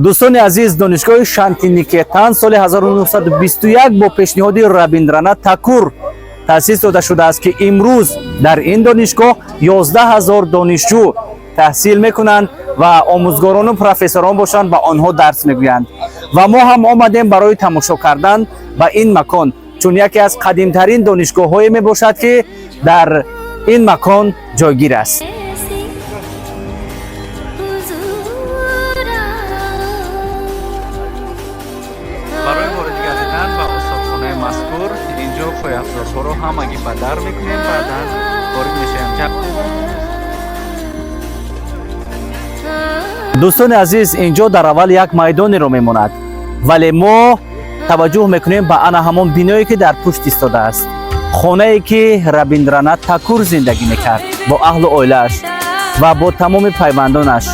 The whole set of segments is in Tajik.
Дӯстони азиз, донишгоҳи Шантиникетан соли 1921 бо пешниҳоди Рабиндранат Такур таъсис дода шудааст, ки имрӯз дар ин донишгоҳ 11 ҳазор донишҷӯ таҳсил мекунанд ва омӯзгорону профессорон бошанд, ба онҳо дарс мегӯянд. Ва мо ҳам омадем барои тамошо кардан ба ин макон, чун яке аз қадимтарин донишгоҳҳое мебошад, ки дар ин макон ҷойгир аст. ऐसी हुजूर Барои ворид гардидан ба осорхонаи мазкур инҷо пойафзолҳоро ҳамагӣ ба дар мекунем, баъдан ворид мешавем. Дӯстони азиз, инҷо дар аввал як майдонеро мемонад, вале мо таваҷҷӯҳ мекунем ба ана ҳамон биное, ки дар пушт истодааст, хонае, ки Рабиндранат Такур зиндагӣ мекард бо аҳлу оилааш ва бо тамоми пайвандонаш.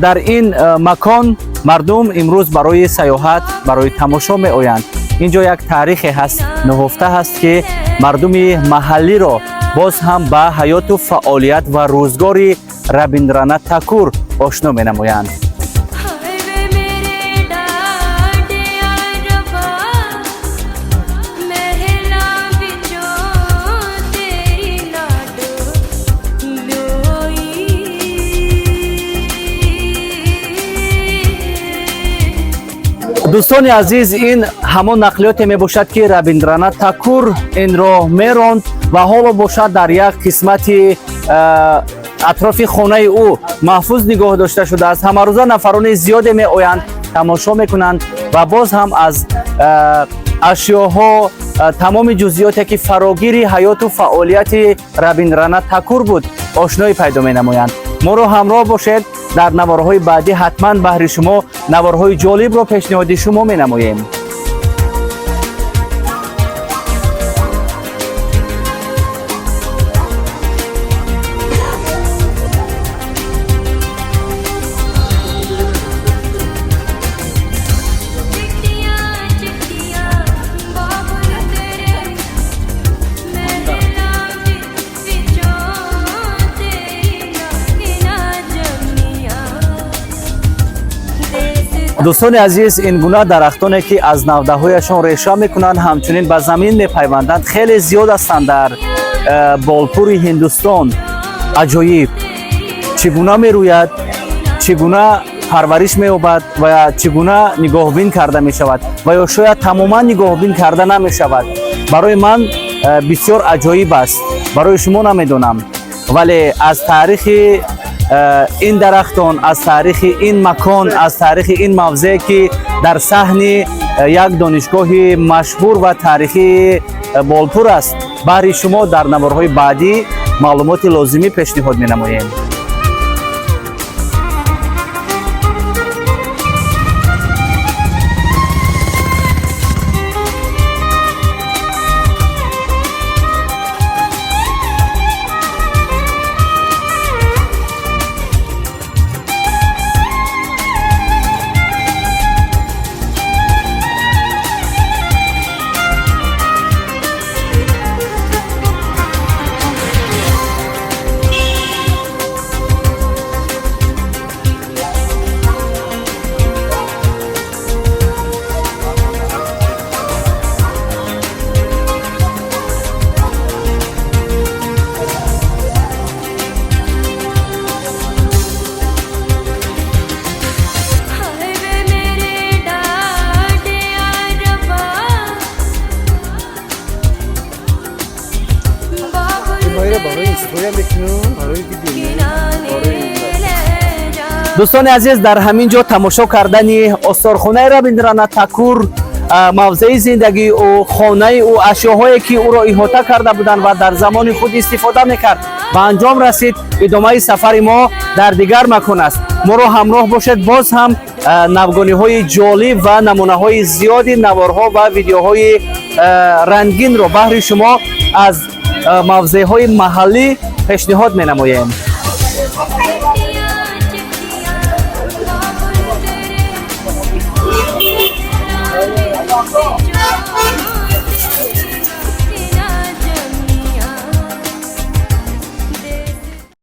Дар ин макон мардум имрӯз барои сайёҳат, барои тамошо меоянд. Инҷо як таърихе ҳаст, нуҳуфта ҳаст, ки мардуми маҳаллиро боз ҳам ба ҳаёту фаъолият ва рӯзгори Рабиндранат Такур ошно менамоянд. हाय वे मेरे डाडिया रब्बा, महला विचों तेरी लाडो लोई। Дӯстони азиз, ин ҳамон нақлиёте мебошад, ки Рабиндранат Такур инро меронд ва ҳоло бошад, дар як қисмати атрофи хонаи ӯ маҳфуз нигоҳ дошта шудааст. Ҳамарӯза нафарони зиёде меоянд, тамошо мекунанд ва боз ҳам аз ашёҳо, тамоми ҷузъиёте, ки фарогири ҳаёту фаъолияти Рабиндранат Такур буд, ошноӣ пайдо менамоянд. Моро ҳамроҳ бошед, дар наворҳои баъдӣ ҳатман баҳри шумо наворҳои ҷолибро пешниҳоди шумо менамоем. चिट्टियां चिट्टियां बाबुल तेरे महला विचों तेरी ना जमिया देस। Дӯстони азиз, ин гуна дарахтоне, ки аз навдаҳояшон реша мекунанд, ҳамчунин ба замин мепайванданд, хеле зиёд ҳастанд дар Болпури Ҳиндустон. Аҷоиб, чӣ гуна мерӯяд, чӣ гуна парвариш меёбад ва чӣ гуна нигоҳбин карда мешавад ва ё шояд тамоман нигоҳбин карда намешавад. Барои ман бисёр аҷоиб аст, барои шумо намедонам, вале аз таърихи ин дарахтон, аз таърихи ин макон, аз таърихи ин мавзеъ, ки дар саҳни як донишгоҳи машҳур ва таърихии Болпур аст, баҳри шумо дар наворҳои баъдӣ маълумоти лозимӣ пешниҳод менамоем. हाय वे मेरे डाडिया रब्बा, बाबुल барои история мекунам, барои видео. किनारे ले जा। Дӯстони азиз, дар ҳамин ҷо тамошо кардани осорхонаи Рабиндранат Такур, мавзеи зиндагии ӯ, хонаи ӯ, ашёҳое, ки ӯро иҳота карда буданд ва дар замони худ истифода мекард, ба анҷом расид. Идомаи сафари мо дар дигар макон аст. Моро ҳамроҳ бошед, боз ҳам навгониҳои ҷолиб ва намунаҳои зиёди наворҳо ва видеоҳои рангинро баҳри шумо аз мавзеъҳои маҳаллӣ пешниҳод менамоем. चिट्टियां चिट्टियां बाबुल तेरे